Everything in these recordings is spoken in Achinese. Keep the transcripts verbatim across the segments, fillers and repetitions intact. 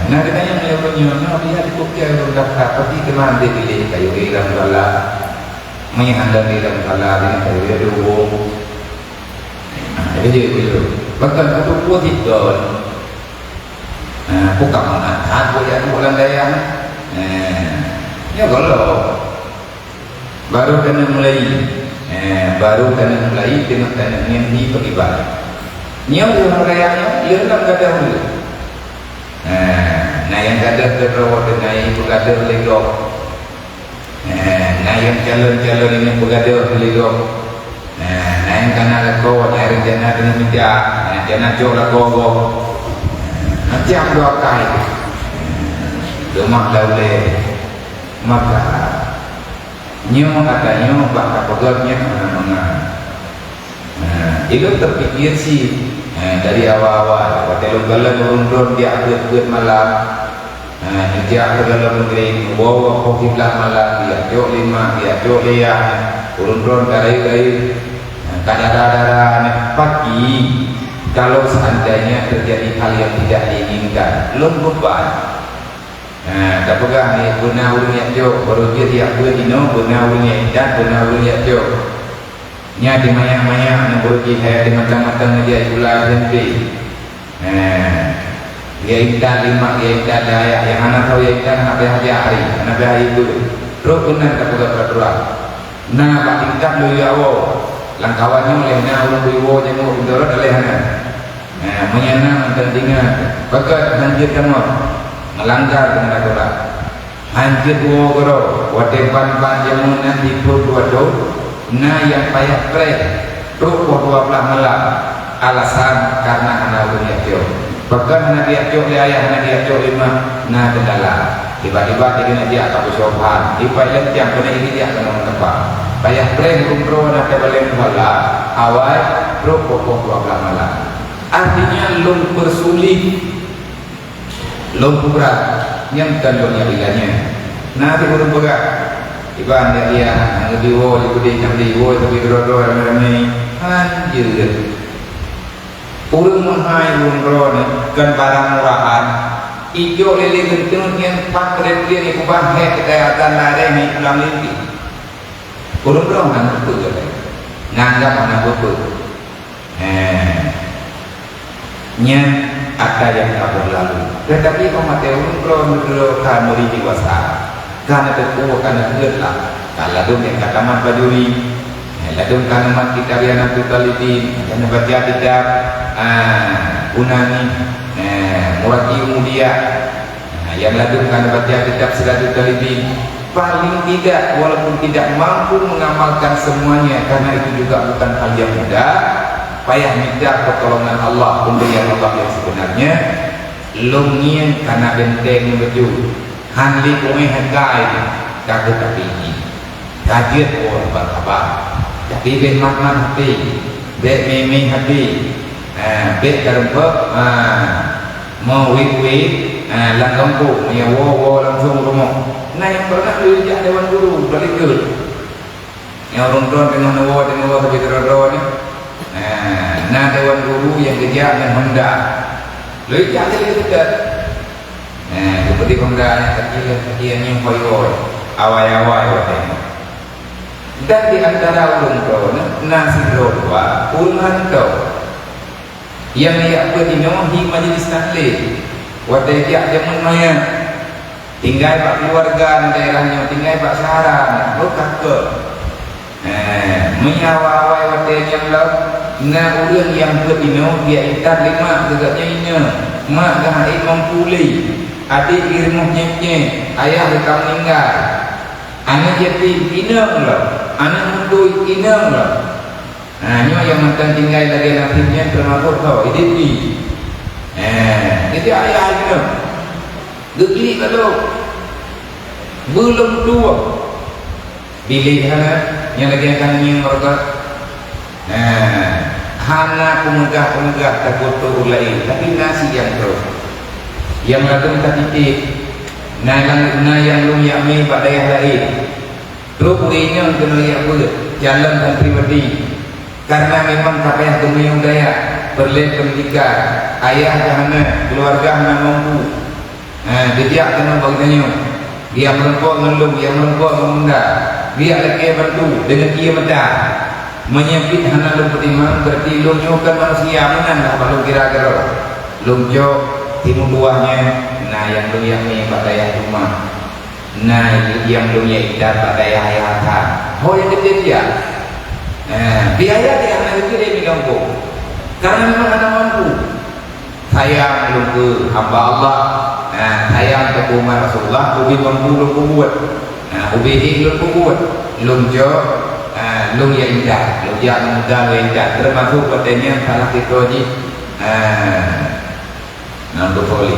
Nah, kita yang melihat nyonya, dia dipukul orang daftar, tapi kena ambil pilih kayu di dalam bala. Mengandung di dalam bala, ini kayu dia dulu. Nah, jadi dulu. Bahkan satu pun tidak. Nah, bukan mengatakan buat yang orang daya. Nah, ya kalau Baru keuneuk mulai. Eh, baru keuneuk mulai, teungoh keuneuk ngieng di peugibat. Nyoe ureueng raya nyoe, lheueh lam gadoh dulu. Eh, na nyang gadoh keudroe teungoh peugah lé gob. Eh, na nyang calon-calon ini peugah lé gob. Eh, na nyang kana lakoe, na rencana teungoh mita, na rencana cok lakoe gob. Eh, macam dua kai. Teuma dah ulée. Maka Nyoe ata nyoe bak tapeugöt nyan hana mangat. Nah, ilôn teupikir cit, nah, dari awai-awai, watèe lôn kalon ureueng droen jak beuet-beuet malam, nah, neujak sigohlom nanggroe, woe-woe poh siblaih malam, geujak cok lé mak, geujak cok lé yah, ureueng droen ka rayeuk-rayeuk, nah, ka dara-dara, nah, pagi, kalau seandainya terjadi hal yang tidak diinginkan, lôn beuban. Ha, tapeugah ni, beuna ureueng jak cok, barô jeuet jak beuet inoe, beuna ureueng jak intat, beuna ureueng jak cok. Nyan di manyak-manyak nyang barô jih hai, di mantong-mantong meujak sikula S M P. Ha, jak intat lé mak, jak intat lé ayah, nyang hana tho jak intat, hana payah jak hari, hana payah ibu. Trok keunan tapeugah peraturan. Na bak tingkat lôn jak woe. Lam kawan nyoe lé na ureueng bri woe jameun, meunurot lé hana. Nah, meunyoe na mantong ingat, beugöt hanjeuet kamoe, meulanggar deungon atoran. Hanjeuet woe keudroe, watèe ban-ban jameun nyan jipeuet dua thôn, na nyang payah preh trok poh dua blaih malam, alasan karena hana ureueng jak cok. Bahkan hana geujak cok lé ayah, hana geujak cok lé mak, na kendala. Tiba-tiba jih keuneuk jak ka peusoe phan, dipat leuncang keuneuk jih jak keunoe meuteumpat. Payah preh ureueng droe na teubaleng phala, awai trok poh-poh dua blaih malam. Artinya lôn peusulit, lôn peubrat, nyang kon lôn nyang ilanya. Na di ureueng peugah, iban dia dia, nang di woe, di budi, nang di woe, tapi droe-droe ramé-ramé, hanjeuet. Ureueng meuhai ureueng droeneuh kon barang murahan, ijok lé lé geunteuen nyan pat peureuti nyan ikuban hék keudayatan lareh nyan pulang linti. Ureueng droeneuh hana peue-peue, nganggap hana peue-peue. Heh. Nyan atra nyang ka beurlalu. Teutapi óh watèe ureueng droeneuh ka meuri dewasa, ka neuteupeue, ka neuteubiet lah. Ka ladôm nyang ka tamat bajuri, eh, ladôm ka neumat kitab Rihanatul Thalibin, ka neubaca kitab, ah, Unani, eh, Muraqi Mudia. Nah, nyang ladôm ka neubaca kitab Siratul Thalibin. Paling tidak, walaupun tidak mampu mengamalkan semuanya, karena itu juga bukan hal yang mudah, payah minta pertolongan Allah, pemberian Allah yang sebenarnya, lôn ngieng ka na beunteng meuneuju. Han lé puéh hai ka keuh tapi jih. Ka jeuet woe ban haba. Tapi bèk mat-mat hati, bèk mé-mé hati. Ha, bèk tarumpok, ha, meuwit-wit, ha, lam gampông, meunyoe woe, woe langsung rumoh. Na nyang pernah lôn jak dewan guru, paléng gèt. Nyang ureueng droe teungoh neuwoe, teungoh woe tapi keudroe-droe nyoe. Nah, na dewan guru nyang geujak ngon honda. Lôn jak lé teuka. Nah, geupeudeh honda nyan kaki lheueh kaki nyan nyang hôi-hôi. Awai-awai watèe nyoe. Dan di antara ureueng droe nyoe na sidroe dua ureueng hantom. Nyang jak beuet inoe hi majelis taklim. Watèe jak jameun manyang. Tinggai bak keuluwarga daerah nyoe, tinggai bak syedara nyoe, beukakeue. Eh, meunyoe awai-awai watèe nyan lom, na ureueng nyang beuet inoe, geujak intat lé mak geuh, gobnyan inong. Mak geuh hana mampu lé. Adék di rumoh nyét-nyét, ayah geuh ka meuninggai. Aneuk yatim inong lom, aneuk meutôi inong lom. Ha, nyoe nyang mantong tinggai lagèe naseb nyan teumasok tho, idéh pih. Eh, jadi ayah inong. Geuklik ka lheueh. Beulom tuwoe. Bilék hana, nyang lagèe nyan ngieng meureugot. Eh, hana peumegah-peumegah takot ureueng laén, tapi na si nyang trok. Nyang ladôm tatitép, na nyang, na nyang lôn jak mé bak dayah laén. Trok ureueng inong keunoe jak beuet, calon santriwati. Karena memang ka payah teumiyueb dayah, peureulèe peundidikan, ayah ka hana, keuluwarga hana mampu. Ha, geujak keunoe bak geutanyoe. Geujak meureumpok ngon lôn, geujak meureumpok ngon bunda. Geujak lakée bantu deungon ié mata. Meunyoe pih hana lôn peutimang, berarti lôn nyoe kon manusia meunan lah bak lôn kira keudroe. Lôn jok timu tuwah nyan, na nyang lôn yamé bak dayah Juma. Na nyang lôn ya iddat bak dayah Ayah Hasan. Ho nyang geujak. Ha, biaya dia hana geujak lé milong ko. Karena memang hana mampu. Sayang lôn keu hamba Allah. Nah, sayang keu umat Rasulullah, ubé mampu lôn peubuet. Nah, ubé ék lôn peubuet. Lôn jok, nah, lôn ya intat. Lôn jak muda lôn ya intat. Termasuk watée nyan salah satu jih, nah, nang beutôi.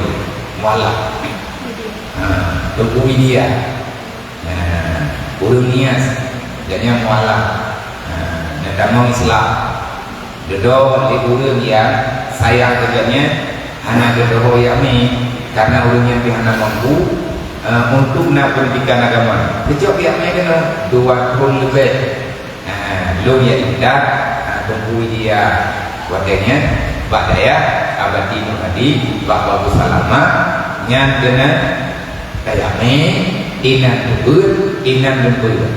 Mualaf. Nah, Teungku Widya. Nah, ureuëng Nias, gobnyan mualaf. Nah, dan tamong Islam. Dudoe lé ureuëng nyang sayang keu gobnyan, hana geudoho yamé, karena ureuëng nyan pih hana mampu, eh, untuk na pendidikan agama. Keucok yamé keunoe dua thon leubeh. Nah, lôn ya intat, nah, Teungku Widya. Watée nyan, bak dayah Abati Nur Hadi, bak Babu Salama, nyan keunan Kayamé, inan teubeut, inan lumpeuet.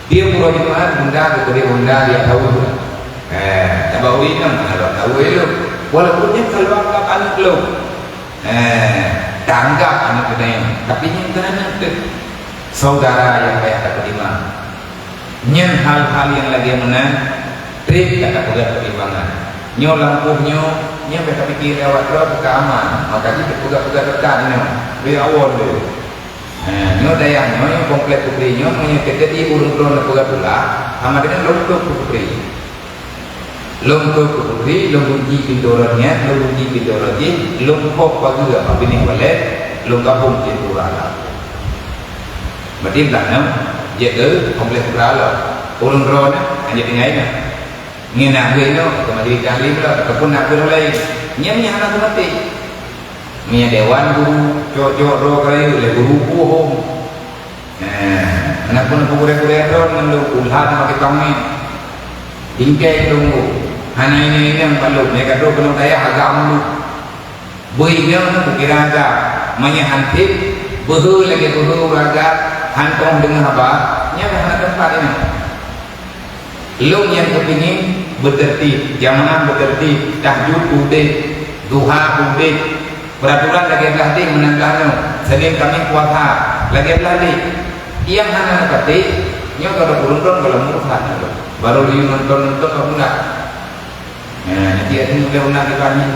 Tiep uroe Jumat, bunda geupeudeh bunda di ateueh. Eh, tabah ureueng inong hana lôn taweueh lôn. Walaupun nyan ka lôn anggab aneuk lôn. Eh, taanggab aneuk geutanyoe. Tapi nyan kon aneuk teuh. Saudara nyang payah tapeutimang. Nyan hal-hal nyang lagée meunan, treb ka tapeugah pertimbangan. Nyoe lampôh nyoe, nyoe bèk tapike lé awak droe teuka aman, maka jih tapeugah-peugah teuka inoe, lé awon lé. Ha, nyoe dayah nyoe, nyoe komplek Putri nyoe, meunyoe teuka di ureueng droe neupeugah teuka, sama dengan lôn tôp keu Putri. Lôn tôp keu Putri, lôn gunci pintoe uroe nyan, lôn gunci pintoe uroe jih, lôn kok pageue bak binéh walet, lôn gabong cit ureueng alam. Berarti blah nyoe jeuet keu komplek Putra lom. Ureueng droeneuh hana tinggai nyoe. Ngieng na beuh nyoe keu majelis taklim lom ataupun na beuh laén. Nyan nyang hana teumaté. Meunyoe dewan guru, cok-cok droe keurayeuk lé guru puhom. Nah, hana pun gurée-gurée droe ngon lôn ulah na makai tongét. Bingkai tunggu. Hana inong-inong bak lôn, nyang ka droe keunoe dayah agam lôn. Bui nyoe kukira agam, meunyoe han teb, beuhe lagée beuhe ureueng agam, han tong deungoe haba, nyan hana teumpat inong. Lôn nyang keupingin beuteurtib, jamaah beuteurtib, tahajud udeb, duha udeb, peuraturan lagée blah deh meunan blah nyoe, Senin Kamis puasa, lagée blah deh. Nyang hana neupatéh, nyoe ka ureueng droe gohlom meurusak nyoe. Barô liyue nonton-nonton ka punah. Nah, nanti ada mudah-mudahan di pagi.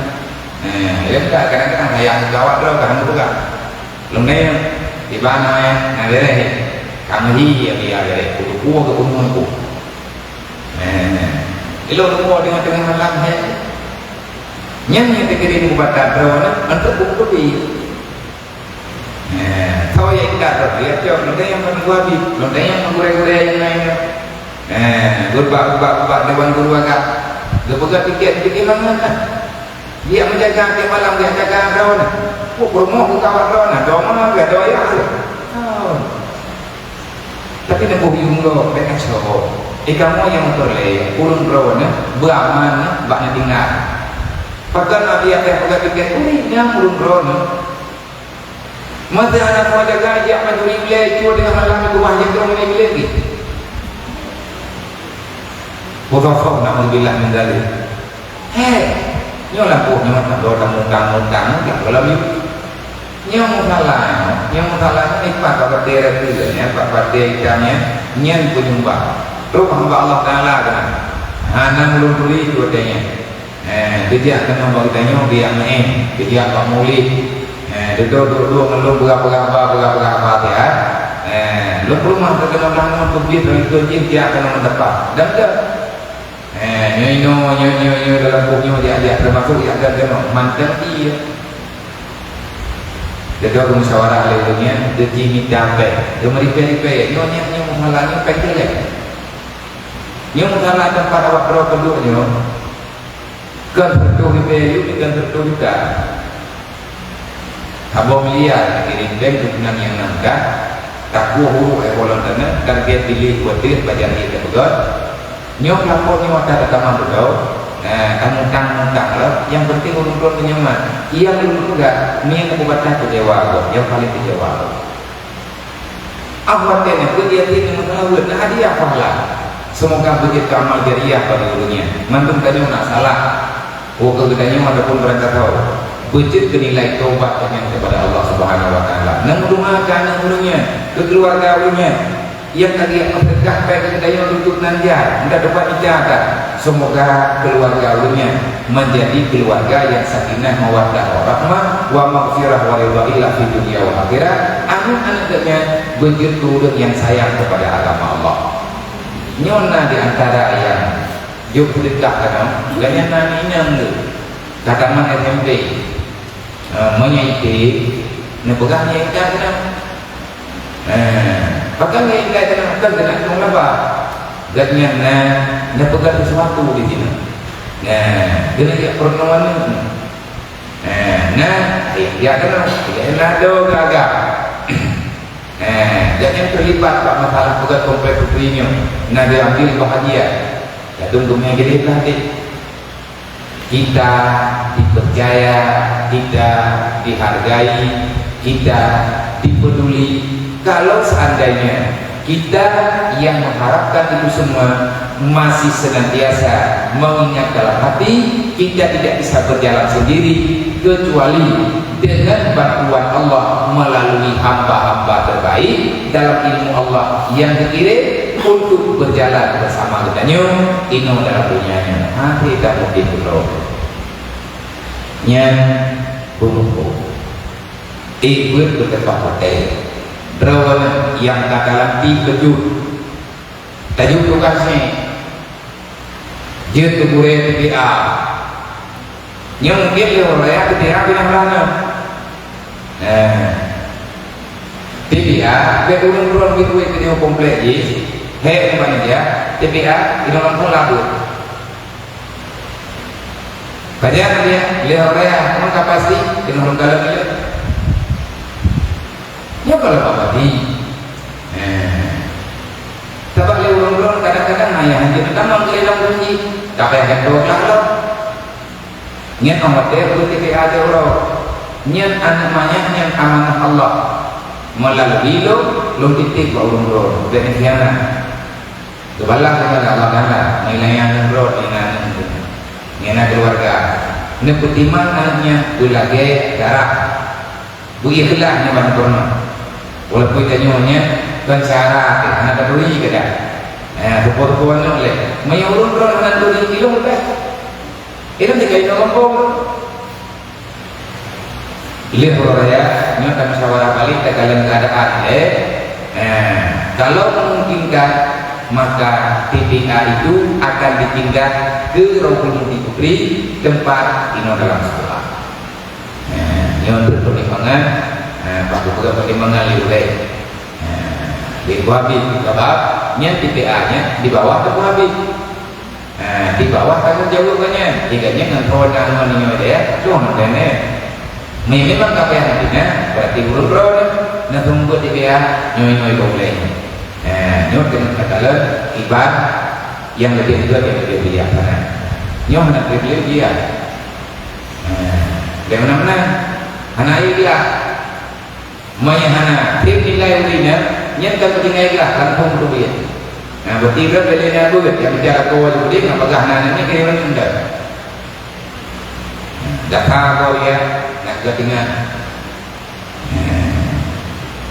Nah, ya, kadang-kadang hayang gawat droe, kadang buka. Lôn nyoe, di bana, eh, na beureh, eh. Kami hi, ya, ya, beureh. Kudu kuah ke penuh aku. Eh, ilok kuah dengan tengah malam, eh. Nyan nyang teukirim bak droeneuh, untuk buku kopi. Eh, tho ya intat droe, ya cok, lôn nyang meugurée, lôn nyang meugurée-gurée nyang laén. Eh, beubak-bak-bak dewan guru agam. Geupeugah tiket, tiket mangat. Dia menjaga ke malam, dia jaga droeneuh. Ku peurumoh ku kawat droeneuh, dong mana dia doyan. Oh. Tapi neuboh yum lo, bèk kacau. Eh, kamoe nyang peureulée, ureueng droeneuh beuaman bak neutinggai. Pakon Nabi Yahya peugah tiket, ureueng nyang ureueng droeneuh. Masa aneuk buah jaga jak mencuri ulée, cue deungon malam di rumah jadong ulée bilék jih. Pusoe-soe, naudzubillah min dzalik. Hei, nyoe lampôh nyoe, tanggô tamong-tamong, tanggô lam yue. Nyoe musala nyoe, nyoe musala nyoe ipat bak batée roti nyan, bak batée itam nyan, nyan peunyumbang. Trok hamba Allah Taala keunan. Hana meulôn turi cue watée nyan. Eh, geujak keunoe bak geutanyoe, geujak meu'én, geujak bak mulod. Eh, dudoe, dudoe ngon lôn beurapa-rapa, beurapa-rapa siat. Eh, lôn peurumoh teukeunong tangon teubiet, lôn ikot jih jak keunoe meuteupah. Dan deuh. Eh, nyoe inoe, nyoe, nyoe, nyoe dalam buku nyoe jak-jak, teumasok jak dan keunoe. Mantong ie. Dudoe geumusyawarah lé ureueng nyan, geujimita péng. Geumeuripée-ripée, nyoe, nyoe, nyoe masalah nyoe péng jelek. Nyoe masalah teumpat awak droe keuduek nyoe. Kon sireutoh ribée yue, kon sireutoh juta. Saboh miliar, kirim bank keu meunan nyang nangka, takueh ureueng éh bolon teunan, target piléh watée pajan jih tapeugöt. Nyoe lapor nyoe ata tatamah beutôi, Eh, tamutang-mutang lah. Yang penting ureueng tuan teunyumat. Yang ureueng tuan, ni yang aku baca kecewa aku. Yang paling kecewa aku. Ah, watèe nyan, beuet yatim nyang meuseulaweuet, na hadiah pahala. Semoga beuet amal jariah bagi ureueng nyan. Mandum tanyoe na salah. Woe keu geutanyoe ataupun barangkasoe. Beujeuet keu nilai tobat tanyoe kepada Allah Subhanahu wa Taala. Nang meudoa keu aneuk ureueng nyan, keu keuluwarga ureueng nyan. Nyang ka geujak meuseudeukah bèk geutanyoe tutup nan jai, mudah teupeu ija that. Semoga keuluwarga ureueng nyan menjadi keuluwarga nyang sakinah, mawaddah, warahmah, wa maghfirah, wa ridha illah fid dunya wal akhirah. Aneuk-aneuk geuh nyan beujeuet keu ureueng nyang sayang kepada agama Allah. Nyoe na di antara nyang jok seudeukah keunoe, gobnyan na inong geuh, ka tamat S M P. Ah, meunyoe item, neupeugah nyan intat keunan. Ah, pakon nyan intat keunan, kon keunan keu laba. Gobnyan na neupeugah sesuatu di sinan. Nah, keuneuk jak peurunoe aneuk. Ah, na, eh, jak keunan, jak na do gagah. Ah, gobnyan teulibat bak masalah peugöt kompleks putri nyoe. Na geuambil bahagian. Ladôm geumè jadi blah deh. Kita dipercaya, kita dihargai, kita dipeduli. Kalau seandainya kita yang mengharapkan itu semua masih senantiasa mengingat dalam hati, kita tidak bisa berjalan sendiri kecuali dengan bantuan Allah melalui hamba-hamba terbaik dalam ilmu Allah yang dikirim untuk berjalan bersama geutanyoe inoe dalam dunia nyoe. Hana tamudeh uroe. Nyan peunumpuk. Ék beuet beuteupah watèe. Droeneuh nyang ka dalam pih keujeuet. Tajok tugaih nyan. Jeuet keu gurèe T P A. Nyoe mungken lé ureueng raya T P A pinah meuranoe. Nah, T P A, bèk ureueng droe geuduek keu komplek jih. Hék nibak meja, T P A, inong langsung labeuet. Pajan dia, lé ureueng raya, memang kapasi, keuneuk lôn kalon ilée. Nyoe kalau bak babi. Eh. Sabab lé ureueng droe kadang-kadang ayah hanjeuet tamong keu inong kunci, tapi akan dua belah lom. Nyan watèe peunteng até uroe. Nyan aneuk manyak nyan amanah Allah. Meulalu lôn, lôn titip bak ureueng droe, bèk neukhianat. Geubalah keupada Allah Taala, nilai aneuk droe, nilai aneuk droe. Nyan na keuluwarga. Neupeutimang aneuk nyan beulagèe darah. Beu ikhlas nibak geutanyoe. Walaupun tanyoe nyan kon syara teuh, hana taturi keudeh. Eh, rupa-rupa nyoe lé. Meunyoe ureueng droe hana turi, ilôn leubeh. Ilôn tinggai inoe gampông. Lheueh uroe raya, nyoe tamusyawarah balik, takalon keuadaan lé. Eh, kalau memungkinkan, maka T P A itu akan dipindah ke Rohul Mukti Putri, tempat inoe dalam sekolah. Nah, nyoe untuk pertimbangan, nah, bak geupeugah pertimbangan lé ulèe. Nah, di Abu Habib, sabab nyan T P A nyan di bawah Teungku Habib. Nah, di bawah tanggong jaweueb nyan. Jika nyan ngon droe na ngon nyoe deh, ya, cuma ngon deh. Memang ka payah nanti, nah, berarti ureueng droe na sumber T P A nyoe-nyoe di ulèe. Nah, nyoe keuneuk takalon iban nyang leubeh gét, nyang leubeh bijaksana. Nyoe hana leubeh bijaksana. Nah, bagaimana? Hana ikhlas. Meunyo hana, tem nilai ureueng nyan, nyan ka peutinggai ikhlas, langsung beuteubiet. Nah, berarti ureueng bela na beuet, nyang bicara kawan ureueng, nyang peugah na nyan, kira ureueng nyan. Data kau ya, nak keutinggai.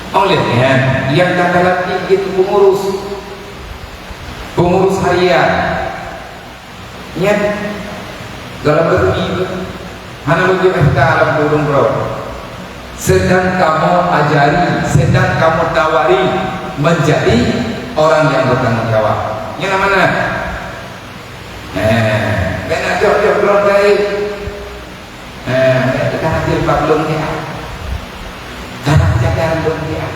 Oleh nyan, nyang ka talatih itu pengurus, pengurus harian. Nyan, dalam rezeki tu, hana laju F K dalam ureueng droe. Sedang kamu ajari, sedang kamu tawari menjadi orang yang bertanggung jawab. Nyan nama na? Eh, kena jawab-jawab droe baik. Eh, teuka hadir bak lôn nyan. Kana jaga lôn nyan.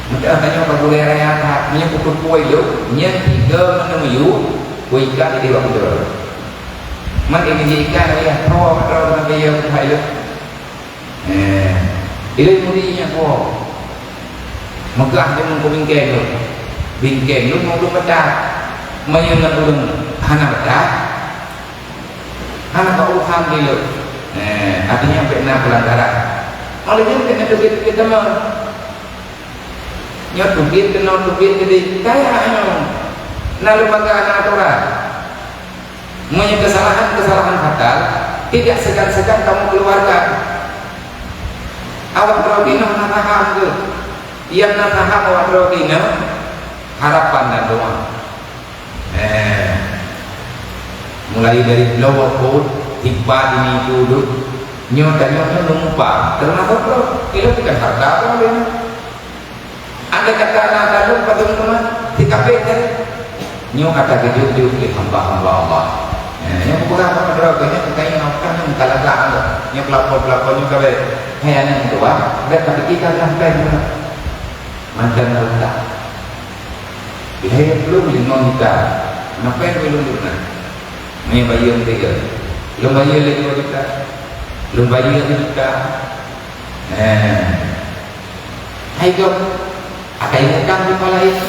Meuteumé tanyoe bak gurèe raya that, nyoe peuteupue lôn, nyan tiga meuneumiyueb, kuika di bak udoe. Man ini jika ya, tho droe sampai ya kuhai lôn. Eh, ilée muri nyan po. Meugah deungon bingkeng lôn. Bingkeng lôn mau lôn peugah. Meunyoe ngon ureueng hana peugah, Hana keuurusan di lôn. Eh, artinya, bèk na peulanggaran. Óh lheueh nyan, bèk na teubiet-teubiet teuma. Nyoe teubiet keunoe, teubiet keudeh. Kaya nyoe. Na lembaga, na atoran. Meunyoe kesalahan-kesalahan fatal, tidak segan-segan kamu keluarkan. Awak droe jinoe na saham keuh. Nyang na saham awak droe jinoe, harapan dan doa. Eh, mulai dari blower code, tiba ini itu dulu. Nyoe tanyoe nyoe numpa, termasuk tu, itu bukan harta apa lagi. Andai kata na dalam padum teuma, si kafé tadi. Nyoe kata keujeuet-jeuet lé hamba-hamba Allah. Eh, nyoe bukan apa droe, nyoe bukan nyoe, bukan nyoe, bukan lagak nyoe. Nyoe pelapor-pelapor nyoe kafé. Hai aneuk dua, dah kata kita dah pen. Mantan harta. Hai, belum lima juta. Ngapain belum lunas? Mai bayar tiga. Belum bayar lagi dua juta. Belum bayar lagi juta. Eh. Hai, Dok. Akai utang di pala itu.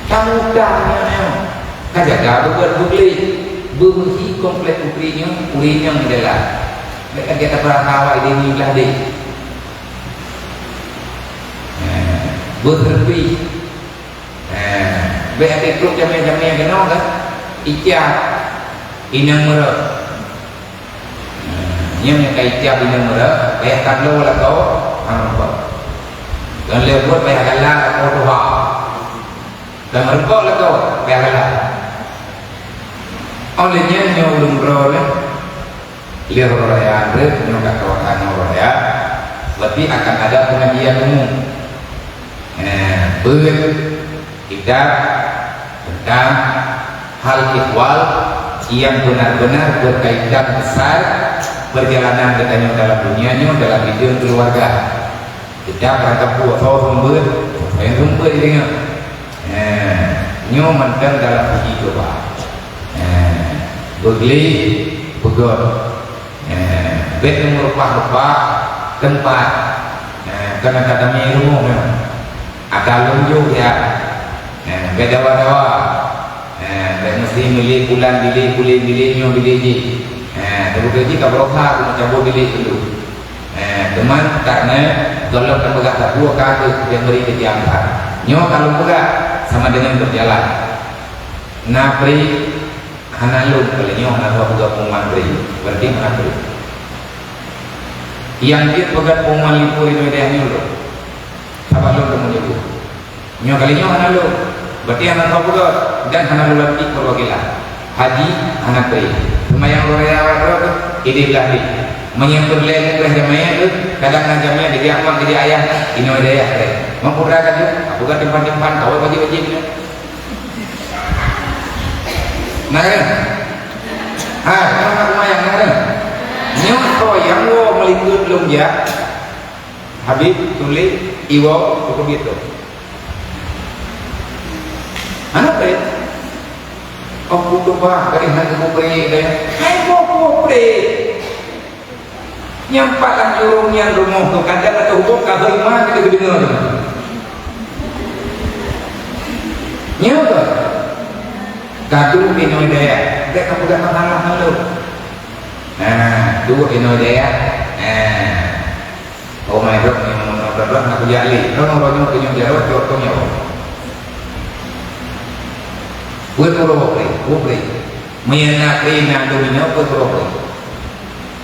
Kamu utang nyoe. Ka jaga beugét beugléh. Beubeusih komplek putri nyoe, putri nyoe di dalam. Bèk ka kita peurasa awak ini belah deh. Eh, beuservis. Eh, bèk até trok jamé-jamé keunoe kan? Icab inong meurok. Eh, nyan nyang ka icab inong meurok, payah tabloe lakoe, hana meurumpok. Kon lé buet payah galak lakoe tuha. Kon meurumpok lakoe, payah galak. Óh lheueh nyan nyoe ulôn droe lé. Lheueh uroe raya, nyoe ka kawasan uroe raya, berarti akan ada pengajian umum. Eh, beuet kitab tentang hal ihwal yang benar-benar berkaitan besar perjalanan geutanyoe dalam dunia nyoe, dalam hidup keluarga. Kita barangkapeue soe seumeubeuet, soe nyang seumeubeuet jideungoe. Eh, nyoe mantong dalam uji cuba. Eh, beugléh, beugöt. Eh, bèk meureupah-reupah teumpat. Eh, kana ka damé rumoh nyoe. Ata lôn jok ya. Eh, bèk dawa-dawa. Eh, bèk meusti milék bulan bilék, bulan bilék nyoe bilék jih. Eh, teupeue jih ka beurokha keu meucabot bilék dulu. Eh, teuma karena gohlom tapeugah sapeue ka keuh nyang bri keu jiangkat. Nyoe ka lôn peugah sama dengan berjalan. Na pri hana lôn kali nyoe hana peugah pengumuman pri. Berarti hana pri. Nyang jeuet peugah pengumuman lipur inong dayah nyoe lôn. Sabab lôn teumeunyebut. Nyoe kali nyoe hana lôn, berarti hana soe peugah dan hana lôn lantik perwakilan. Haji hana pri. Seumayang lôn raya awak droe idéh blah deh. Meunyoe peureulèe mupreh jamèe tu, kadang na jamèe dijak mak, dijak ayah, inong dayah trép. Mak peugah ka jeuet, peugah timpan-timpan, kawai wajéb-wajéb nyoe. Na kan? Ha, nyoe na seumayang na kan? Nyoe soe nyang woe meulikot lôn jak. Habib tuléh iwoe keu keubiet tu. Hana pré. Oh, kutoba, gadeh hana kupré deh. Hai, boh kupré. Nyang pat lam jurông nyan rumoh tu, kadang ateueh hubong ka hôi ma kita geudeungoe tu. Nyoe tu. Ka duek inong dayah, bèk ka peugah masalah malu. Nah, duek inong dayah. Nah. Oh, mai dok ni, mau nak berdoa, nak kujak li. Kalau orang nyoe punya jaroe, jawab kau nyawa. Buat uroe pré, buat pré. Meunyo na pré na tu nyoe, buat uroe pré.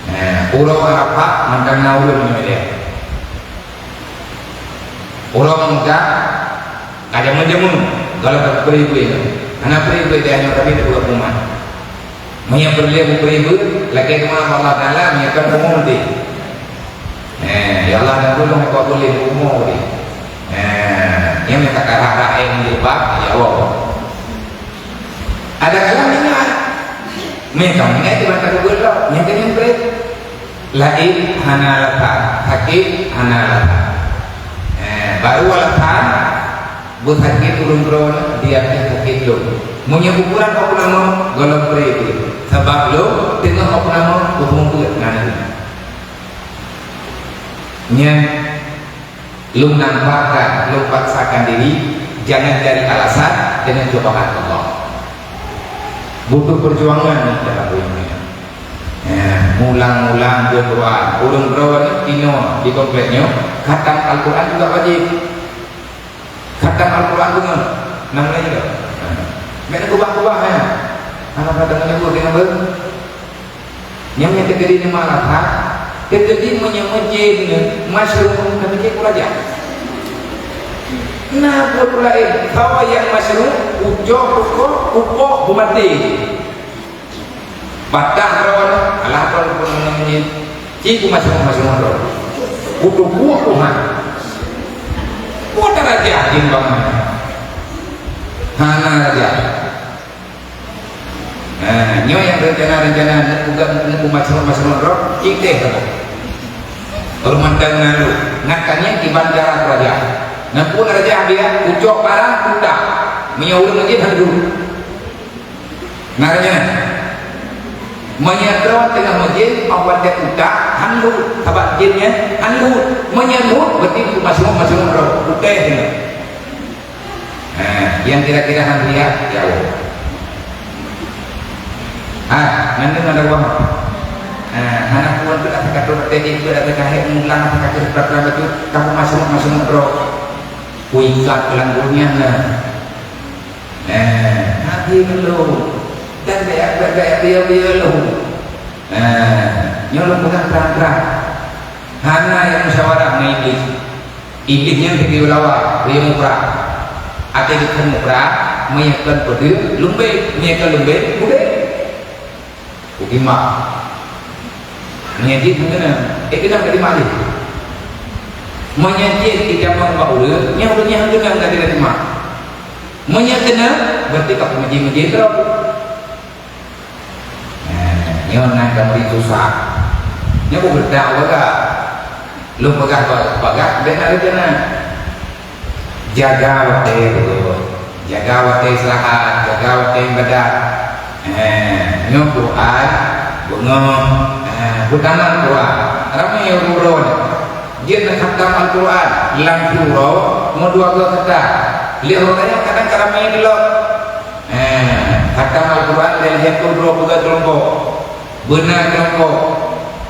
Nah, uroe Arafah, mantong na ulôn nyoe dia. Uroe muda, ka jameun-jameun, kalau tak pré-pré nyoe. Hana pré-pré dia nyoe, tapi dia buat rumah. Meunyo peureulèe beupeuribeuet, lakèe teuma bak Allah Taala, meunyo kon umum deh. Eh, ya Allah, dan tulông kok boleh umum deh. Eh, nyang minta karah rakyat jilbab, ya Allah. Ada kalam ingat. Meunyo kamu ingat, cuma tak boleh lah. Nyang kena break. Laén hana alasan, sakét hana alasan. Eh, baru alasan, beusakét ureueng droeneuh, di ateueh sakét lôn. Meunyoe ukuran opname, gohlom pré jih. Sabab lôn teungoh opname, beupeue-peue na nyan. Nyan lôn nampakkan, lôn paksakan diri, jangan cari alasan dengan cobaan Allah. Butuh perjuangan ni dalam dunia. Eh, mulang-mulang buet Quran. Ureueng droe nyoe inoe di komplek nyoe, khatam Al-Quran juga wajib. Khatam Al-Quran tu ngon, nam lagi dah. Mek nak ubah-ubah, eh. Anak kata menyebut dengan ber-, nyang, nyang terjadi di malam, ha? Terjadi menyebut jin, masyarakat kami cek raja. Nah, buat lain. Kawa yang masyarakat, ucok, ukoh, upoh, bumati. Patah droe, alah droe pun ngon jin. Ci ku masyarakat-masyarakat droe. Kutu kuah Tuhan. Kuah darajah jin bangai. Hana raja. Nah, nyoe nyang rencana-rencana nak buka, nak buka masyarakat-masyarakat droe, ci teh kamoe. Kalau mantong nalu, ngakannya di bandara raja. Nampu raja dia, ucok barang, kuta. Meunyoe ureueng jin handu. Nah, nyan. Meunyoe droe teungoh meujin, awak watèe utak, han lhut, sabab jin nyan han lhut. Meunyoe lhut, berarti masuk, masuk roh, utéh nyan. Nah, yang kira-kira han riak, jauh. Ah, nyan ada wah. Ah, hana kuat tu dah kata tadi, tu dah kahek mulang, kata peraturan tu, kamu masuk, masuk roh. Kuikat keulanggur nyan lah. Eh, hati lôn. Dan gaya, gaya, gaya, gaya lôn. Eh, nyoe lôn peugah trang-trang. Hana nyang musyawarah ngon Iblih. Iblih nyan geuyue lawan, geuyue muprah. Até geukheun muprah, meunyoe kon peudeueng, lumbeng, meunyoe kon lumbeng, udeb. Kutimang. Meunyoe jih hana keunong, eh, keunong ka timang jih. Meunyoe jih itamong bak ureueng, nyan ureueng nyan hana keunong ka timang. Meunyoe keunong, berarti ka peumeujih-meujih droe. Nah, nyoe na ka meuri susah. Nyoe ku geudak waga. Lôn peugah ba-, bagah, bèk na rencana. Jaga watèe beutôi. Jaga watèe istirahat, jaga watèe ibadat. Eh, nyoe Quran, beungoh, eh, beutamat Quran. Ramé ureueng-ureueng jeuet neukhatam Al-Quran, lam siuroe, meudua goe khatam. Lheuh uroe nyan kadang ka ramé keulok. Eh, khatam Al-Quran lhèe-lhèe ploh droe peugah keulompok. Beuna keulompok.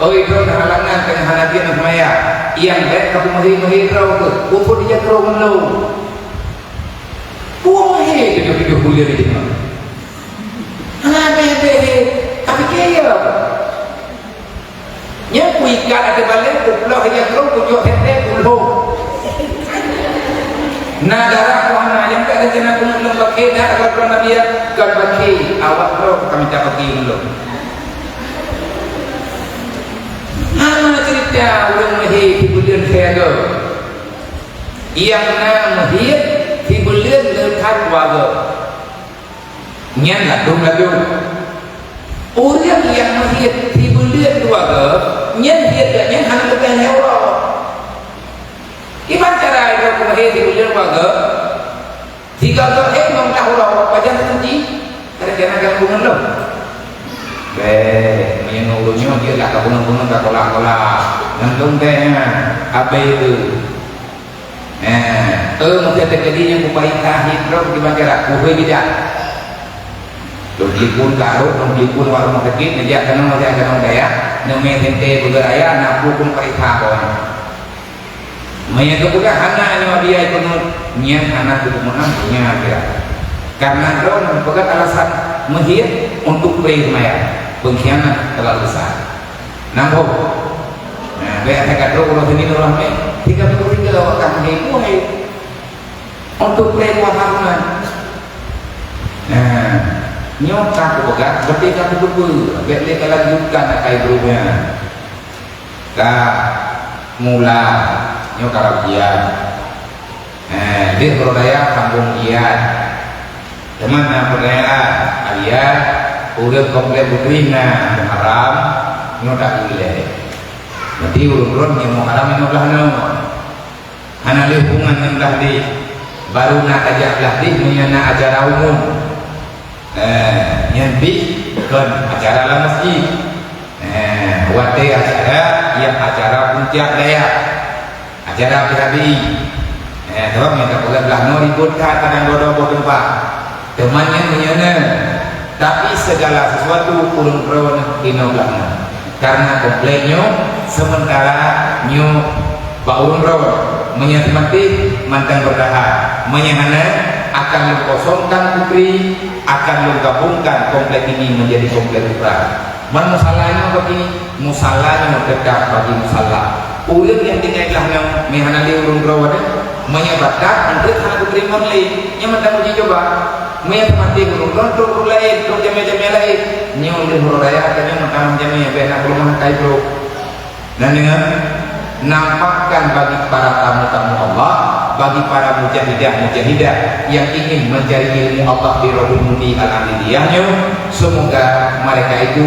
Oi, droe halangan teungoh hana jeuet neuseumayang. Nyang bèk ka peumeuhé-meuhé droe keuh. Peue-peue dijatroe ngon lôn. Peue meuhé tujoh-tujoh buleuen di teungoh. Hana abéh-abéh lé. Ka pike ya. Nyan kuikat ateueh balèe, kuploh ija krueng, kucok senter, kulhong. Na darah ku hana, nyang ka rencana keuneuk lôn paké, na rot-rot Nabi ya, kon paké, awak droe ka mita paké ulôn. Hana cerita ureueng meuhé sibuleuen siaga. Nyang na meuhé sibuleuen le that dua goe. Nyan ladôm-ladôm. Ureueng nyang meuhiet sibuleuen dua goe, nyan hiet geuh nyan hana leubeh lhèe uroe. Kiban cara droe meuhiet sibuleuen dua goe, sigoe goe hèe limong blah uroe, pajan teunti, kadang-kadang ka lôn lôn. Bèk, meunyoe ureueng nyoe jeuet lah ka bunoe-bunoe, ka kolah-kolah. Ngon lôn bèk nyan, abéh tu. Eh, eh, meusti teukeudi nyang kuparitah hiet droe kiban cara, kuhôi bidan. Lôn telepon ka rhot, lôn telepon bak rumoh sakét, neujak keunoe, neujak keunoe dayah, neumè senter beugeuraya, na peue pun paritah awaknyan. Meunyoe geupeugah hana nyoe biaya peungeut, nyan hana geupeumeu'ah donya akhirat. Karena droe neupeugah alasan meuhiet untuk pré seumayang, pengkhianat terlalu besar. Nambah. Nah, bèk that ka trok uroe Senin uroe Hamèh, tiga puluh tiga awak ka meuhé, meuhé. Untuk pré puasa sunat. Nah, nyoe ka kupeugah, beutôi ka kupeugah, bèk lé ka lanjutkan akai guru nyan. Ka mula, nyoe ka rab jian. Eh, di Pulo Raya sambung jian. Teuma na peunanyaan, alia, ureueng komplek putri na Muharram, nyoe tak ilèe. Berarti ureueng droe nyang Muharram lima belas nyoe. Hana lé hubungan ngon blah deh. Baru na tajak blah deh meunyoe na acara umum. Eh, nyan pih kon acara lam masjid. Eh, watèe acara, nyang acara puncak dayah. Acara P H B I. Eh, sabab nyang tapeugah blah noe ribot that kadang dua-dua boh teumpat. Teuma nyan meunyoe na Tapi segala sesuatu ureuëng droe inoe blah na. Karena komplek nyoe, sementara nyoe bak ureuëng droe, meunyoe teumaté mantong bertahan, meunyoe hana akan lôn kosongkan putri, akan lôn gabungkan komplek ini menjadi komplek putra. Man musala nyoe bagi musala nyoe tetap bagi musala. Ureuëng nyang tinggai blah nyoe meuhana lé ureuëng droe, meunyoe batat, enteuk hana geuteurimong lé, nyoe mantong uji coba. Meunyoe teumaté ureuëng droe, trok ureuëng laén, trok jamé-jamé laén, nyoe lheueh uroe raya, tanyoe meutamah jamé, bèk na peuleumah kai brok. Nah, deungon, nampakkan bagi para tamu-tamu Allah, bagi para mujahidah-mujahidah yang ingin mencari ilmu Allah di Rohul Mudi Al-Amriyah nyoe, semoga mereka itu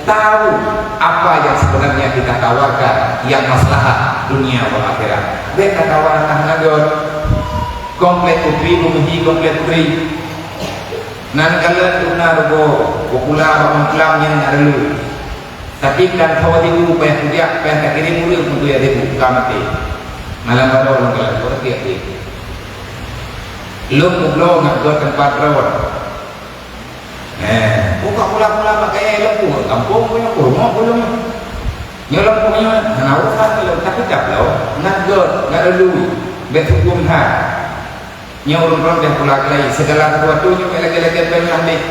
tahu apa yang sebenarnya kita tawarkan yang maslahat dunia wal akhirat. Bèk tatawa tah nanggot. Komplek putri, meumuji komplek putri. Nan kalon tuna rugoe, popular bak malam nyan na reulu. Tapi kan kawa tibu payah kujak, payah takirém ureuëng untuk ya tibu, ka maté. Malam baroe lôn kalon, berarti até. Lôn mubloe ngat got teumpat droe. Eh, buka pula-pula mak kaya lôn pun, kampung punya kurma punya. Nyoe lôn punya, hana urusan lôn, tapi tabloe, ngat got, ngat reulu, bèk huköm that. Nyoe ureuëng droe deh pula keulai, segala sesuatu nyoe lagèe-lagèe péng lah deh.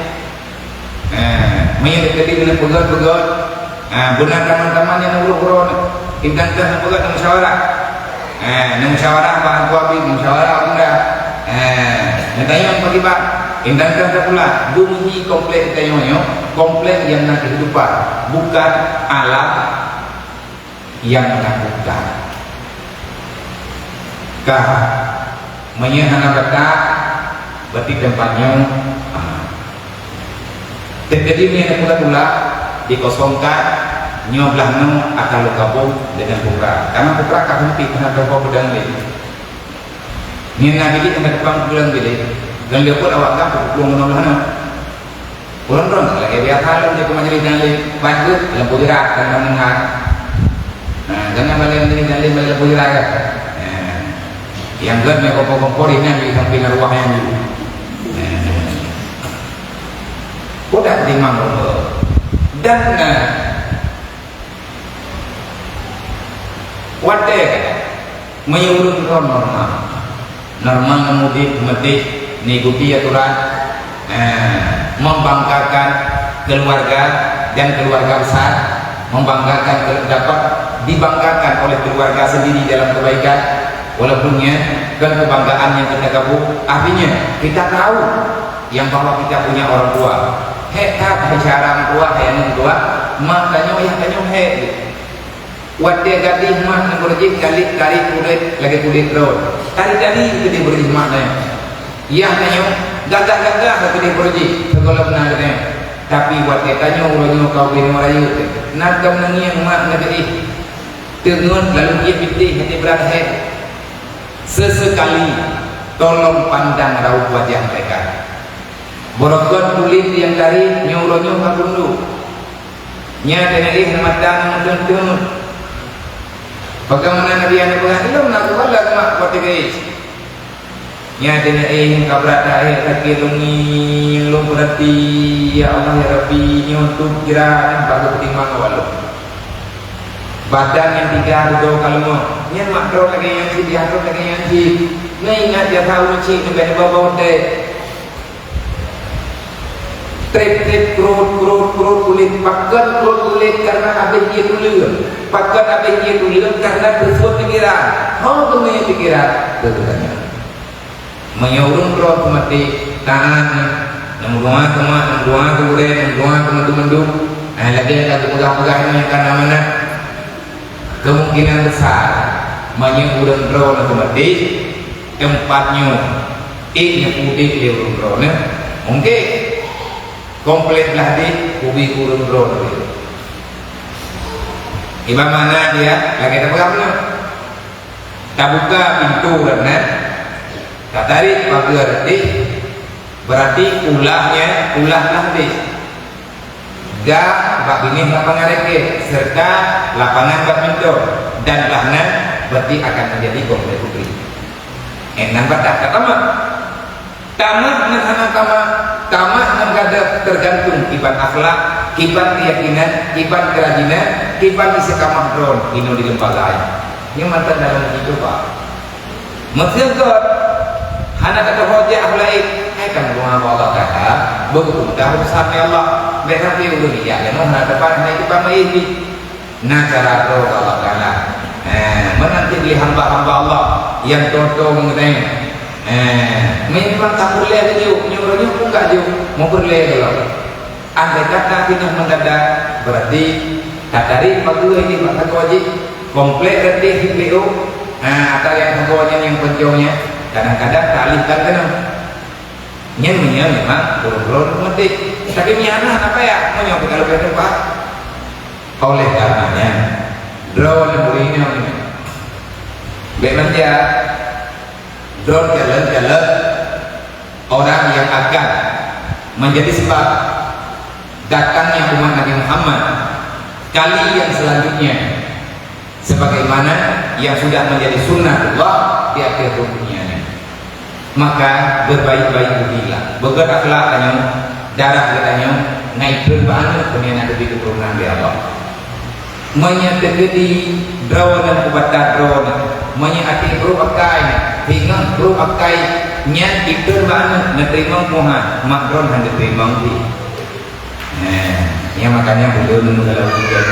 Eh, meunyoe tadi keuneuk peugöt-peugöt, eh, beuna taman-taman nyang ureuëng droe nyoe. Intan teuh neupeugöt neumusyawarah. Eh, neumusyawarah bak Teungku Abi, neumusyawarah bak Bunda. Eh, neutanyong pakriban. Intan teuh teupulang. Beumuji komplek tanyoe nyoe, komplek nyang na keuhidupan, bukan alam nyang menakutkan. Ka, meunyoe hana batat, berarti teumpat nyoe aman. Teujadi meunyoe hana pula-pula, dikosongkan, nyoe blah nyoe akan lôn gabong deungon putra. Karena putra ka heumpit hana teuhoe peudong lé. Nyan na bilik hana teupang peudong bilik, dan lheueh pun awak gam peuplueng ngon blah nyoe. Ureuëng droe lagèe biasa lom di majlis nyang lé, bacut lampu jeurat dan mendengar. Nah, jangan balik majlis nyang lé, balik lampu jeurat kan. Nah, nyang gèt nyang kompor-kompor ini di samping arwah nyang jih. Nah, udah timang lom. Dan, nah, watèe kan, meunyoe ureuëng droe normal, normal ngon udép, meumeudéh, mengikuti aturan, eh, membanggakan keluarga dan keluarga besar, membanggakan ke-, dapat dibanggakan oleh keluarga sendiri dalam kebaikan, walaupun nyan kon kebanggaan nyang kita gabong. Artinya, kita tahu yang bahwa kita punya orang tua. Hék that, hai syedara meutuah, hai aneuk meutuah, mak tanyoe, yah tanyoe hék. Watèe gadéh mak neubeureuh jih, tarik-tarik kulét lagèe kulét droe. Tari-tari keudéh beureuh jih mak nyan. Yah tanyoe gagah-gagah keudéh beureuh jih sigohlom na geutanyoe. Tapi watèe tanyoe uroe nyoe ka ubé nyoe rayeuk, na tom neungieng mak neugeudéh. Teungeut lalu jih bitéh até brat hék. Sesekali tolong pandang raut wajah mereka. Beureukat kulét nyang tarék nyoe uroe nyoe ka tunduk. Nyan teuneuk éh mata nyang meuteun-teun. Bagaimana Nabi Adam peugah, "Ilom na kuala mak kuat teugét." Nyan teuneuk éh ka brat taék kaki lôn ngieng lôn peurati, "Ya Allah, ya Rabbi, nyoe teuh jrat bak geupeutimang awak lôn." Badan nyang tiga dudoe ka leumoh. Nyan mak droe lagèe nyan cit, yah droe lagèe nyan cit. Neuingat jasa ureuëng cit leubeh bau-bau teh. Trép-trép, krot, krot, krot kulét. Pakon krot kulét? Karena habéh ié tuleueng. Pakon habéh ié tuleueng? Karena teuseuôt pikiran. Ho teumé pikiran? Teuh tanya. Meunyoe ureuëng droe teumaté taát, neumeudoá keu mak, neumeudoá keu gurèe, neumeudoá keu mandum-mandum, eh, lagèe ka geupeugah-peugah nyoe ka na manah. Kemungkinan besar, meunyoe ureuëng droe na teumaté, teumpat nyoe ék neupeuudép lé ureuëng droe nyoe, mungken komplek blah deh ubé ureuëng droe nyoe. Iban makna dia lagèe tapeugah nyoe. Tabuka pintoe rot nyan, tatarék pageue rot deh, berarti ulah nyan ulah blah deh. Gak bak binéh lapangan raket, serta lapangan badminton, dan blah nyan berarti akan menjadi komplek putri. Eh, nan batat ka tamat. Tamat ngon hana tamat, Tamah ngon gadôh teugantung kiban akhlak, kiban keuyakinan, kiban keurajinan, kiban istiqamah droe inoe di lembaga nyan. Nyoe mantong dalam uji cuba. Meuseugot hana teupeue jak laén, hai ka meunyoe Allah Taala beupeugah urusan lé Allah. Bèk sabe ureueng ijak lé hana teupeu hana teupeu meuibi. Na cara droe Allah Taala. Eh, meunan cit lé hamba-hamba Allah nyang totong geutanyoe. Eh, memang ka peureulèe geujok, nyoe ureueng nyoe pun ka jok, meupeureulèe gohlom. Andai kata singoh mendadak, berarti tatarék pageue ini bak sagoe jih, komplek reuteh di P O, ha, atau nyang sagoe nyan nyang peunjong nyan, kadang-kadang talih tan keunoe. Nyan meunyoe memang droe-droe meutik. Tapi meunyoe hana, hana payah, meunyoe peugalak bak teumpat. Oleh karenanya, droe ureueng nyoe bèk manja, droe calon-calon orang yang akan menjadi sebab datangnya umat Nabi Muhammad kali yang selanjutnya, sebagaimana yang sudah menjadi sunnatullah di akhir dunia ini. Maka berbaik-baik budilah, beugét akhlak tanyoe, darah geutanyoe, ngai peureulèe bangat keuneuk na geubri keuturonan dari Allah. Meunyoe teukeudi droeneuh ubak that droeneuh, meunyoe até brôk akai, singoh brôk akai nyan item bak aneuk neuteurimong Tuhan, mak droeneuh han geuteurimong pih. Nah, nyang makanya ulôn kalau ujian,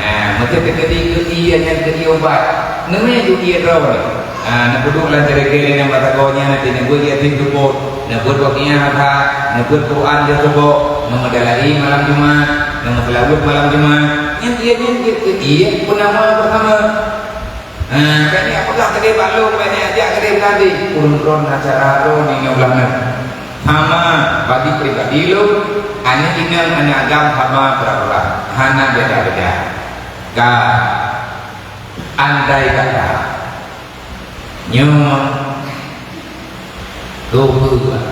nah, meunyoe teukeudi keu ié nyan keu ié ubat, neumé ju ié droeneuh. Ah, neupeuduek lam ceureuke lé nyang mata goe nyan, nanti neubeuet yatim teupot, neubeuet wakiah that, neubeuet Quran jeuet teubok, neumeudalai malam Jumat, neumeuseulaweuet malam Jumat. Nyan ié nyan jeuet keu ié peunawa beusama. Ah, kayèe peugah keudéh bak lôn, kayèe ajak keudéh beuladi. Ulôn tron acara droe nyoe blah nyoe. Sama bagi pribadi lôn, aneuk inong, aneuk agam sama pura-pura. Hana beda-beda. Ka, andai kata nyoe, gobnyan,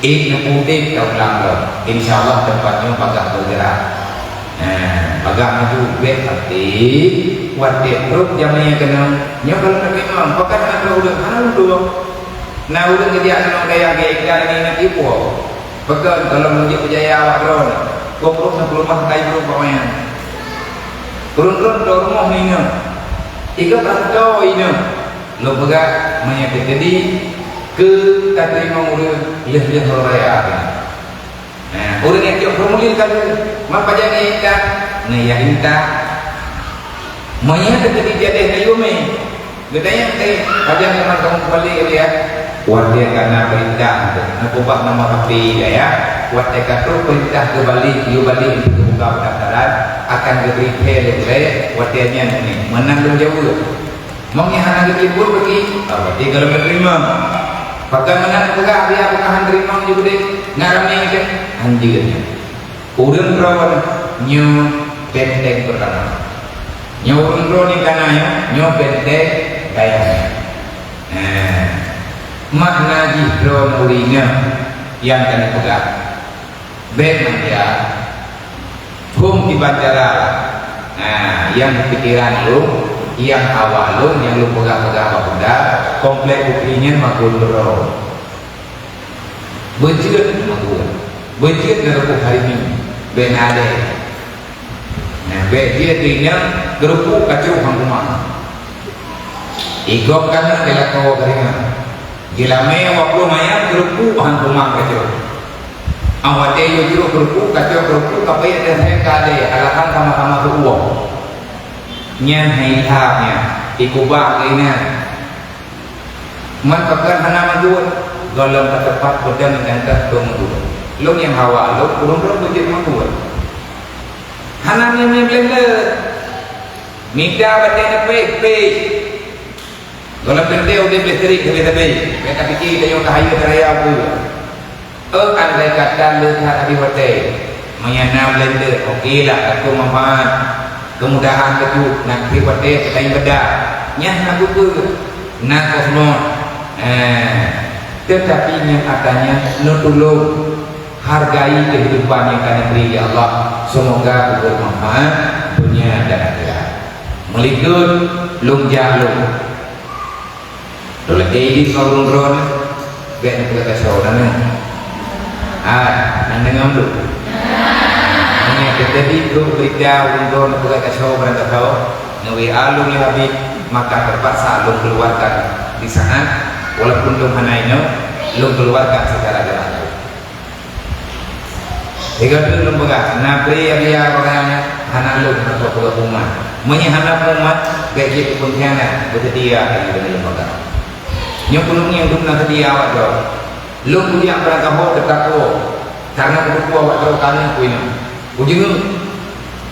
ék neupeuudép taun lam lom. Insya Allah teumpat nyoe bagaih bergerak. Nah, bagaih maju bèk, tapi watèe trok jamèe keunoe, nyoe kalau neuteurimong, pakon hana trok ureueng, hana udeb. Na ureueng geujak keunoe gaya gaya ikan ini nak ipo. Pakon kalau meunjeuet beujaya awak droe, kok trok neupeuleumah kai brôk bak manyang. Ureueng droe rumoh nyoe. Tiga belas droe nyoe. Lôn peugah, meunyoe teukeudi keu tateurimong ureueng lheueh-lheueh uroe raya. Nah, ureueng nyang cok formulir ka lheueh, mak pajan ngon intat, ngon yah intat. Meunyoe teukeudi jadeh na yue mè, geutanyong, "Eh, pajan teuma kamoe balik, ya?" Watèe ka na peurintah, na peubah nama kafe, ya. Watèe ka trok peurintah geubalek, yue balek untuk buka pendaftaran, akan geubri phè lé gurèe, watèe nyan meunan lôn jaweueb. Meunyoe hana geuteurimong bagi, berarti golom teurimong. Pakon meunan peugah, biar bukan han teurimong ju beudeh, ngon ramé nyan, han jeuet nyan. Ureueng droe nyoe benteng pertama. Nyoe ureueng droe nyang ka na nyoe, nyoe benteng dayah. Nah, makna jih droe ureueng nyoe nyang ka neupeugah. Bèk manja. Phôn kiban cara. Nah, nyang pikiran lôn, nyang hawa lôn, nyang lôn peugah-peugah bak peugah, komplek bukri nyan makot droe. Beujeuet makot. Beujeuet na rukoh hari nyoe. Bèk na adèe. Nah, bèk jeuet di nyan, geurupuk kacok han kumang. Igop ka na di lakoe keuringat. Jilamé wak ploh mayam geurupuk han kumang kacok. Awak watèe yue jroh geurupuk kacok geurupuk, tapi ada hai ka adèe, alasan sama-sama seuuah. Nyan hai ilham nyan, ikubah keu inan. Man pakon hana meuduek, gohlom ka teupat peudong nyang ka peumeuduek. Lôn nyang hawa lôn, ureueng droe beujeuet meuduek. Hana mimé blender. Mita batèe neupéh, péh. Gohlom teuntèe udép listrik sabe-sabe. Bèk tapike tanyoe ka hayeue raya peue. Oh, andai kata le that habéh watèe. Meunyo na blender, oke lah, ka manfaat. Kemudahan beutôi, na habéh watèe, ka taing beda. Nyan na buku, na kosmos. Eh, tetapi nyang katanya neutulông. Hargai kehidupan nyang ka neubri lé Allah. Semoga bermanfaat dunia dan akhirat. Meulikot lôn jak lôn. Lôn lakèe idin ngon ureueng droeneuh, bèk neupeukasoe na nyoe. Hai, na deungoe lôn? Meunyoe teuteudi trok beurita ureuëng droe neupeugah kasoe barang kasoe, neu-W A lôn lé Habib, maka teupaksa lôn keuluwarkan di saát, walaupun lôn hana inoe, lôn keuluwarkan secara gratis. Sigoe teuk lôn peugah, na pré ya biya barang hana lôn atau peugah pengumuman. Meunyoe hana pengumuman, bék jeuet keu peungkhianat, beuseutia lagée lôn peugah. Nyoe peuleueng nyang dum na seutia awak droe. Lôn kujak barang kamoe teutakwa, kareuna kuteupeu awak droe ka nyoe kuinoe. Kujeungeuk.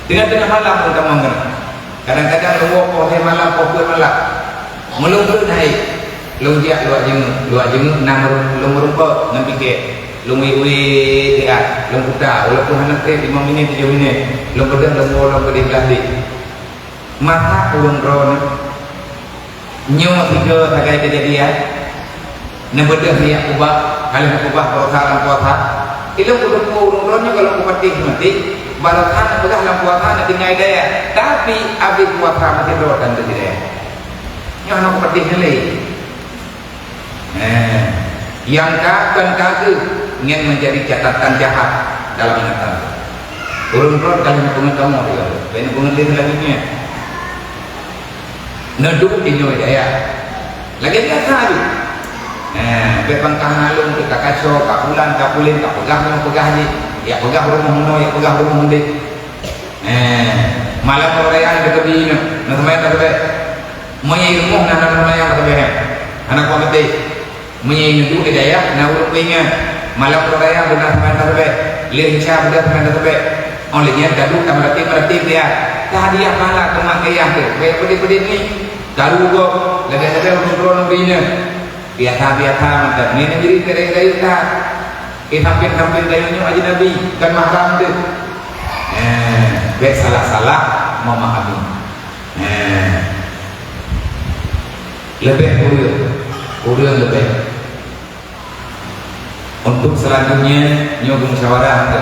Teungoh-teungoh malam lôn tamong keunoe. Kadang-kadang lôn woe poh lhée malam, poh peuet malam. Meulôn peuet hai, lôn jak luwah jeungeuk, luwah jeungeuk na meureu-, lôn meurumpok ngon pikée. Lôn wék-wék siat, lôn kuta, walaupun hana treb limong minét, tujoh minét. Lôn peugah lôn woe lôn keudeh blaih deh. Masak ureuëng droeneuh. Nyoe sigoe sagai keujadian, neubeudôh jak keubah, ka lheueh keubah baroesa lam puasa. Ilôn kuteupeu ureuëng droeneuh nyoe ka lheueh kupatéh maté, baroesa neubeudôh lam puasa neutinggai dayah, tapi abéh puasa meusidroe tan teusidayah. Nyoe hana kupatéh nyan lé. Eh, nyang ka kon ka kheueh nyan menjadi catatan jahat dalam ingatan. Ureuëng droe ka lheueh neupeungeut kamoe sigoe, bék neupeungeut lé lagée nyan. Neuduek inoe dayah. Lagée biasa tu. Eh, bék bangkah naleueng teuka kasoe, ka pulan, ka pulen, ka peugah nyoe, peugah jih. Ya peugah rumoh meunoe, ya peugah rumoh mudeh. Eh, malam raya teukeudi nyoe, na seumai taseubaih. Meunyoe rumoh na, na seumai taseubaih. Hana kuat beutôi. Meunyoe neuduek di dayah, na ureuëng peuingat, malam raya beuna seumai taseubaih, lheueh Isya beuna seumai taseubaih. Oh lheueh nyan taduek tameuratéb-meuratéb dia. Ka hadiah pahala keu mak keu yah teuh, bék peudeh-peudeh ni. Taru gob, lagée-lagée ureuëng droe nibri nyan. Biasa-biasa mantong, nyan nibri keu rayeuk-rayeuk that. Eh, samping-samping tanyoe nyoe ajinabi, kon mahram teuh. Eh, bék salah-salah memahami. Nah, leubeh kureueng, kureueng leubeh. Untuk selanjutnya, nyoe musyawarah tu.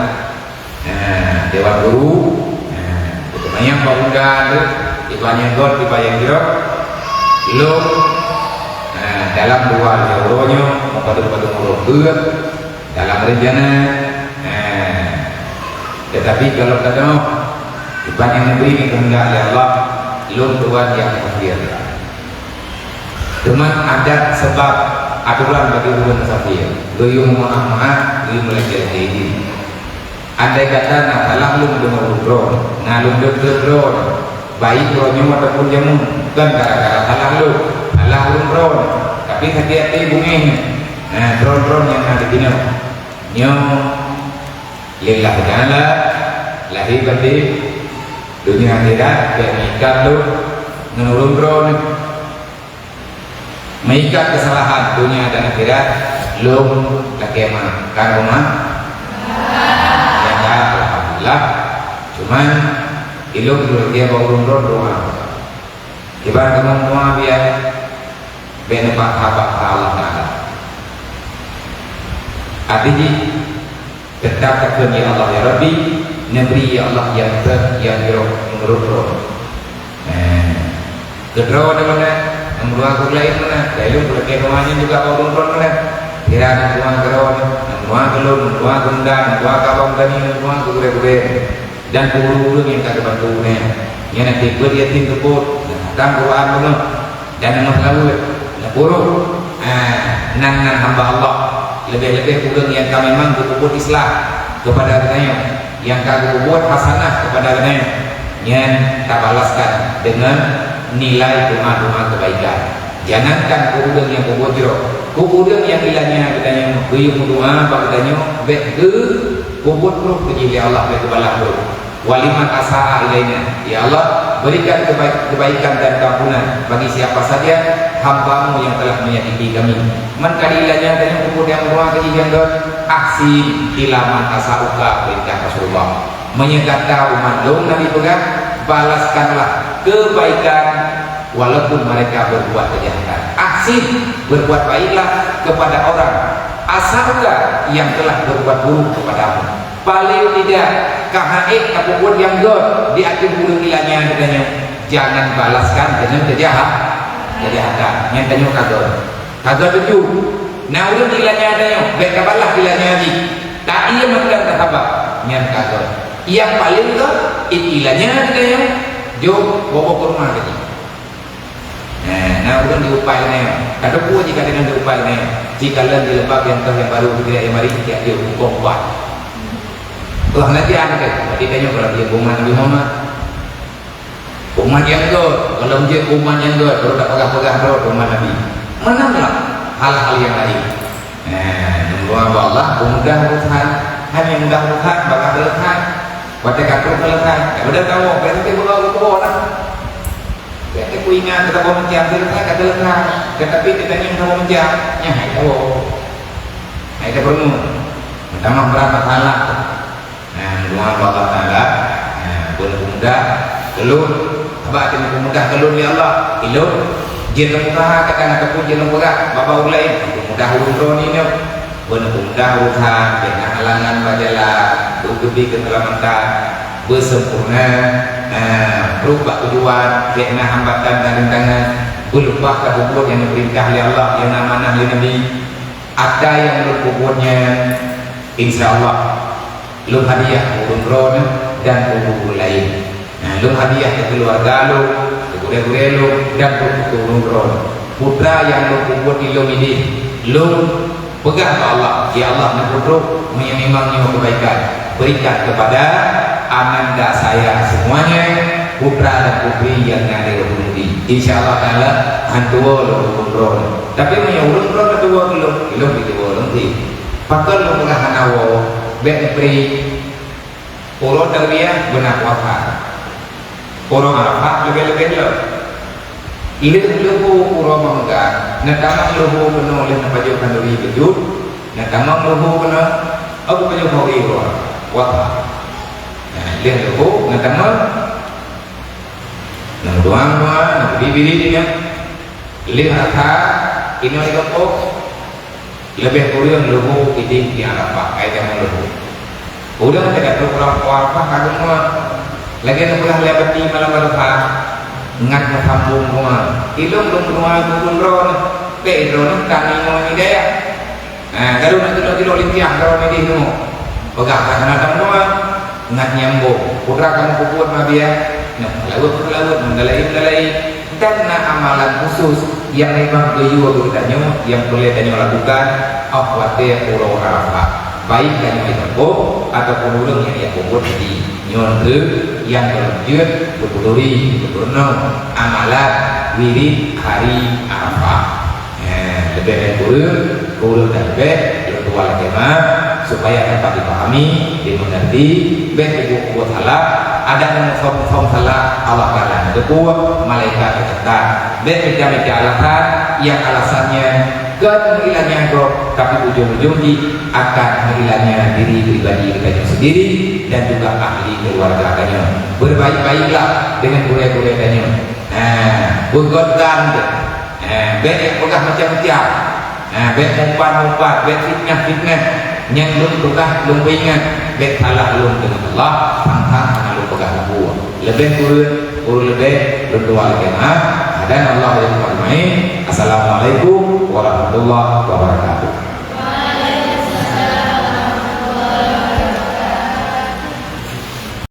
Nah, dewan guru, nah, teumanyong bak undang tu, iban nyang got, iban nyang jroh. Lom, nah, dalam dua uroe nyoe, meupadub-padub uroe peuet, dalam rencana, eh, tetapi kalau tanoh, iban nyang neubri keuheundak lé Allah, lôn tuan nyang musafir. Teuma adat seubab atoran bagi ureuëng musafir, geuyue meu'ah-meu'ah, geuyue meulakée-lakée idin. Andai kata na salah lôn deungoe droe, na lôn deukeue droe, baik uroe nyoe ataupun jameun, kon gara-gara salah lôn, salah ureuëng droe, tapi sakét até beungéh nyoe, eh, droe-droe nyang na di tinoe. Nyoe lillah ta'ala, lahé baté, donya akhirat, bék meuikat lôn ngon ureuëng droe nyoe. Meuikat keusalahan donya dan akhirat, lôn lakée meu'ah. Kan meu'ah? Ya, alhamdulillah. Cuman, ilôn lakée bak ureuëng droe doa. Iban kamoe doa biar bék neupaksa-paksa Allah Ta'ala. Arti jih, teutap takheun, "Ya Allah, ya Rabbi, neubri, ya Allah, nyang seuh, nyang jroh meunurot Droe." Eh, keudroe di mana? Ngon doa geuh laén mana? Lalu beulakée doa nyan juga bak ureuëng droe mana? Kira ngon doa keudroe, ngon doa keulôn, ngon doa keunda, ngon doa kabang tani, ngon doa keu gurée-gurée. Dan keu ureuëng-ureuëng nyang ka geubantu nyan. Nyan até peuet yatim teupot, dan khatam Quran bunoe, dan meuseulaweuet, neupuruh, ah, nan-nan hamba Allah, leubeh-leubeh ureuëng nyang ka memang geupeubuet islah keupada geutanyoe, nyang ka geupeubuet hasanah keupada geutanyoe, nyan tabalaskan deungon nilai teuma-teuma keubaikan. Jangankan keu ureuëng nyang peubuet jroh, keu ureuëng nyang ilanya geutanyoe geuyue meudoa bak geutanyoe bék geupeubuet roh keu jih lé Allah, bék geubalah roh. Waliman asaa ilaina, ya Allah, berikan keba-, kebaikan dan keampunan bagi siapa saja hamba-Mu yang telah menyakiti kami. Man ka ilanya geutanyoe peubuet nyang meudoa keu jih nyang dot, ahsin ila man asauka, perintah Rasulullah. Meunyoe gata umat lôn Nabi peugah, balaskanlah kebaikan walaupun mereka berbuat kejahatan. Ahsin, berbuat baiklah kepada orang, asauka, yang telah berbuat buruk kepadamu. Paling tidak, ka hana ék tapeubuet nyang göt di ateueh ureuëng ilanya geutanyoe, jangan balaskan dengan kejahat-, kejahatan. Nyan tanyoe ka göt. Ka göt tuju. Na ureuëng ilanya tanyoe, bék tabalah ilanya jih. Ka ié mantong ka sabab nyan ka gét. Nyang paleng gét, ié-ié lanyat geutanyoe, jok boh-boh kurma tadi. Nah, na ureueng diupai nyoe. Ka teupeu jih ka deungon diupai nyoe. Jikalon jilbab nyang toh nyang barô geujak nyang mari, jak jok bukon upat. Wah, na jian keu, berarti tanyoe berarti bunga Nabi Muhammad. Umat nyang gét, kalau jeuet umat nyang gét, baru tapeugah-peugah droe umat Nabi. Meunan lah hal-hal nyang laén. Eh, neudoa bak Allah, peumudah urusan. Hana mudah urusan, bagaih urusan. Watèe ka troh urusan, ya udah tahu, berarti beureuguh na. Berarti ku ingat kita bawa macam urusan, kata urusan. Tetapi kita ni bawa macam, ya, hai tahu. Hai tahu. Pertama berat masalah. Nah, doa bak Allah Taala, nah, beuna peumudah keu lôn, sabab teupeumudah keu lôn lé Allah. Ilôn jeuet lôn usaha, kadang ataupun jeuet lôn peugah bak ureueng laén, peumudah ulôn droeneuh nyoe. Beuna peumudah usaha, bèk na halangan bak jalan, beuteubiet keuseulamatan, beusempurna, nah, trôk bak tujuan, bèk na hambatan dan rintangan, beuleupah bak buet nyang neupeurintah lé Allah, nyang na amanah lé Nabi. Ata nyang lôn peubuet nyan, insya Allah, lôn hadiah keu ureueng droeneuh dan keu ureueng laén. Nah, lôn hadiah keu keuluwarga lôn, keu gurèe-gurèe lôn, dan keu, keu ureueng droeneuh. Putra nyang lôn peubuet di lôn idéh, lôn peugah bak Allah, "Ya Allah, neupeudrôk meunyoe memang nyoe keubaikan, berikan kepada ananda saya semuanya, putra dan putri nyang na di lôn peumuji." Insya Allah Taala, hantu lôn ureueng droeneuh. Tapi meunyoe ureueng droe teuwoe keu lôn, lôn jiteuwoe lôn pih. Pakon lôn peugah hana woe, bèk neupri. Uroe tarwiyah beuna puasa. Uroe Arafah leubeh-leubeh lom. Lheueh leuhô uroe meungan, neutamong leuhô keunoe lheueh neupajoh khanduri beujeuet, neutamong leuhô keunoe, oh, geupajoh khanduri uroe Arafah. Puasa. Nah, lheueh leuhô neutamong, neuduang-duang, neubri-bri nyan. Lheueh Arafah, inoe di gampông, leubeh kureueng leuhô idéh di Arafah, hai tamong leuhô. Ureueng teuka trôk u Arafah ka geungon. Lagèe neupeugah lé Abati malam Arafah, ngat meusambông dua. Ilôn lôn dua keu droeneuh, bèk droeneuh ka ngon hidayah. Ha, garu na kilo-kilo lintiah garu na idéh nyoe. Peugah ka na tamong, ngat nyambông. Putra kamoe peubuet mabiya, nyoe laweuet-laweuet, meudalai-meudalai. Dan na amalan khusus nyang memang geuyue keu geutanyoe nyang peureulèe tanyoe lakukan, óh watèe uroe Arafah. Baik tanyoe di gampông ataupun ureueng nyang jak peubuet haji. Nyoe keuh nyang gohlom jeuet geupeuturi, geupeureunoe amalan wirid hari Arafah. Eh, leubeh dan kureueng, kureueng dan leubeh, lôn tuan lakèe meu'ah, supaya dapat dipahami, dimengerti, bèk peubuet-peubuet salah, adak nyang muphom-muphom salah, Allah Taala neuteupeue, malaikat neucatat. Bèk mita-mita alasan, nyang alasan nyan kon meuhilangnya gob, tapi ujong-ujong jih akan meuhilangnya diri pribadi geutanyoe sendiri dan juga ahli keluarga tanyoe. Berbaik-baiklah dengan gurèe-gurèe tanyoe. Nah, beugöt dan Eh, bèk jak peugah macam-macam. Eh, bèk meupat-meupat, bèk fitnah-fitnah. Nyang lôn peugah, lôn peuingat, bèk salah lôn deungon Allah, sang-sang hana lôn peugah lagèe. Leubeh kureueng, kureueng leubeh, lôn tuan lakèe meu'ah. Hadanallahu wa iyyakum ajmain. Assalamualaikum warahmatullahi wabarakatuh.